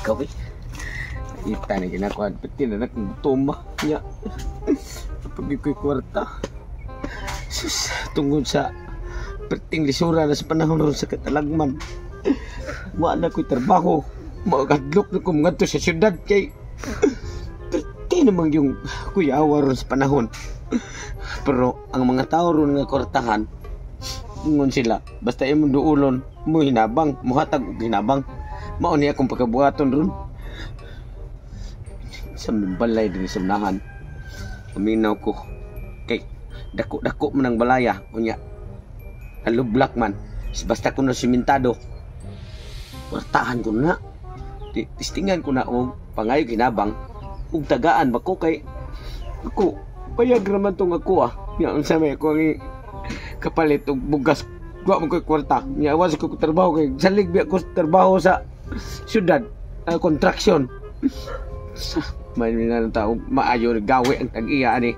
Lakaw eh. Ita na ginakuan. Pati na nakong tuma. Nya. Pag ko'y kwarta. Sus, tungod sa perting lisura na sa panahon ron sa katalagman. Wa na ko'y trabaho. Magadlok na ko mga sa syudad kay perti namang yung kuyawa ron sa panahon. Pero ang mga tao ron nga kwartahan, ingon sila, basta imong duulon, mo hinabang, muhatag og hinabang. Mao ni akong pagkabuhaton ron. Sa balay din sa unahan. Paminaw ko kay dako-dako man ang balaya unya. Halublak man. Basta kuno simentado. Kwartahan ko na. Tistingan ko na og pangayo hinabang ug tagaan ba ko kay ako payag raman tong ako ah. Nya unsa may ako ang kapalit og bugas, wa man ko'y kwarta. Nya wa sa ko trabaho kay salig biya ko sa trabaho sa syudad, construction. Sa may na ng tao maayo gawe ang tag-iya ani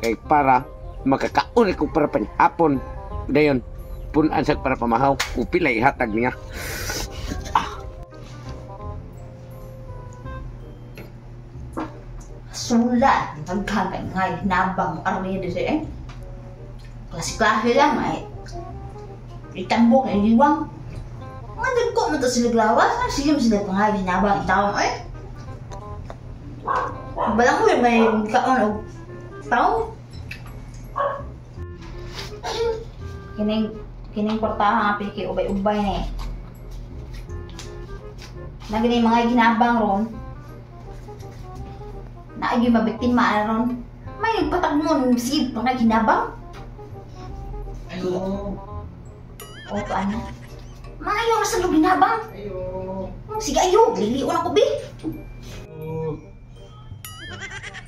kay para makakaon ko para panghapon dayon punan sa para pamahaw upila ihatag niya. Sula, daghan kay nga hinabang armi di siya eh. Klase-klase lang ay. Itambok ang liwang. Mga dagko mo to sila glawas, ah, sige mo sila pangay hinabang taon eh. Balang mo may kaon og taon. Kining kining kwartahan nga piki ubay-ubay ni. Nagini mga ginabang ron. Naagi mabiktima ron. May patag mo sige pangay hinabang. Ayo. O paano? Maayo na sa loob hinabang. Ayo. Sige ayo, lilion ako bi.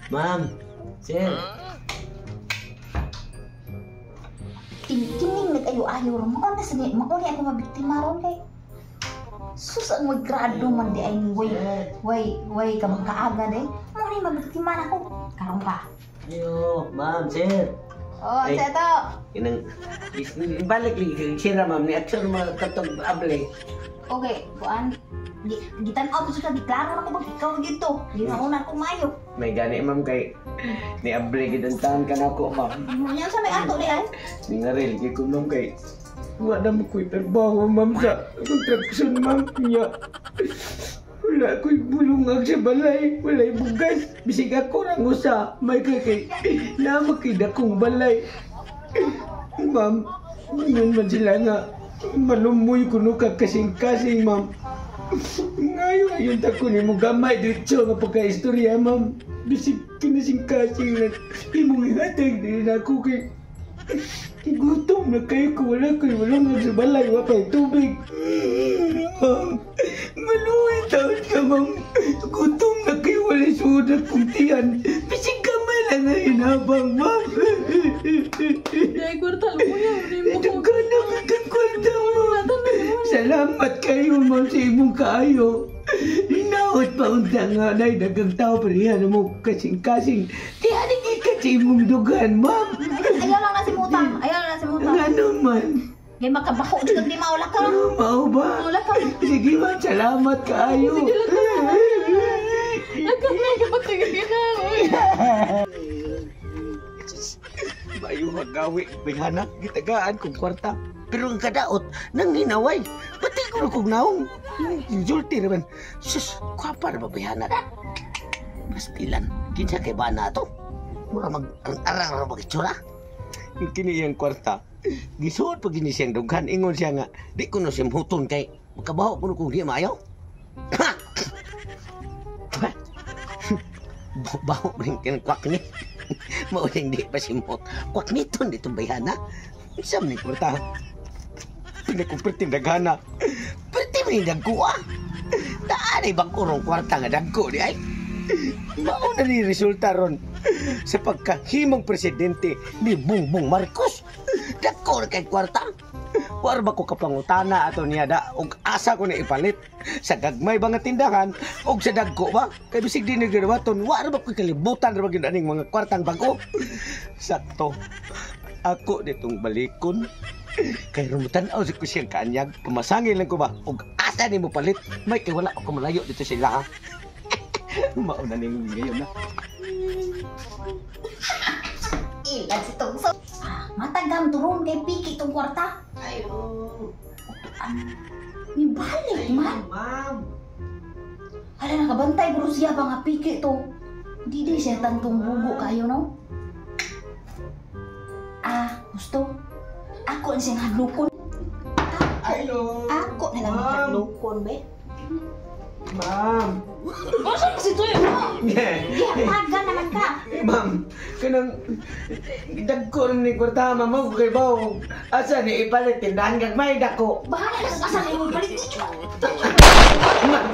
Ma'am, sir. Kining nag-ayo-ayo ron. Mao na sa mao ni ako mabiktima ron kay. Sus ang way grado man di ay way way way ka kaaga day. Mao ni mabiktima na ako. Karon pa. Ayo, ma'am, sir. Oh, Ay. sa to. Inang balik lagi sira ma'am ni action mga katong able. Okay, kuan. Gitan-aw ko sa giklaro na ko bag ikaw gito. Ginauna ko maayo. May gani ma'am kay ni able gid ang taon ka nako ma'am. Nya sa may ato di ay. Ni ngaril kay ko ma'am kay wa na mo ko'y trabaho ma'am sa construction ma'am niya. Wala ko'y bulungag sa balay, wala'y bugas. Bisig ako rang usa, may kay kay namakid akong balay. Ma'am, yun man sila nga malumoy kuno ka kasing-kasing ma'am. Ngayon, ayun ta ko nimo gamay diretso nga pagka-istorya ma'am. Bisig kinasing-kasing na imong ihatag din ako kay gutom na kayo ko, wala ko'y bulungag sa balay, wa pa'y tubig. Ma'am, maluwi taon ka ma'am. Gutom na kayo, wala suod akong tiyan. Bisig gamay lang ang hinabang ma'am. Dahil kwarta mo yan. Ito ka na kwarta ma'am. Salamat kayo ma'am sa imong kaayo. Hinaot pa unta nga nay dagang tao pero yan mo kasing-kasing. Di ani ka sa imong dugan ma'am. Ayaw lang na si Mutang. Ayaw lang na si Mutang. Nga naman. Kay makabaho jud kag di maula ka. Oh, mao ba? Wala ka. Sige ma'am, salamat kaayo. Nagkakapatay na. Mayo magawi, bayhana, gitagaan kong kwarta. Pero ang kadaot, nang hinaway, pati ko na kong naong. Insulti naman. Sus, kwapa na ba bayhana na? Bastilan, kinsa kay ba na to? Mura mag-arang-arang ra mag-itsura. Kini iyang kwarta. Gisuot pag gini siyang dughan, ingon siya nga, di ko na siya muhuton kay makabaho ko na kung di maayo. Baho ba rin kinakwak ni? Mauling di pa si Mot. Kwak nito dito bayhana. Sa man kwarta. Pinakumperting daghana. Perti man yung dagko ah. Daan ay bang urong kwarta nga dagko di ay. Mao na ni resulta ron sa pagkahimong presidente ni Bongbong Marcos. Dagko na kay kwarta. War ba ko kapangutana ato niya da og asa ko na ipalit sa gagmay ba nga tindahan og sa dagko ba kay bisig di ni ginawaton war ba ko kalibutan ra ba gyud aning mga kwartang bag-o. Sakto ako ditong balikon kay rumutan-aw sa ko siyang kaanyag pumasangil lang ko ba og asa Asa ni mo palit? May kay wala ako malayo dito sila. Mauna ning ngayon na. Ilan si Tungso. Ah, matagam turon kay piki tong kwarta. Ayo. Nibalik man. Ma'am. Hala, nakabantay bro siya ba nga piki to. Di di siya tantong bugo kayo no. Ah, gusto. Ako ang siyang hadlokon. Ayo. Ako na lang ang hadlokon, be. Ma'am. Basta kasi to eh. Gihatagan naman ka. Ma'am, kanang dagko ni kwarta ma'am mo kay bawo. Asa ni ipalit tindahan kag may dako. Bahala na sa asa mo palit. Ma'am.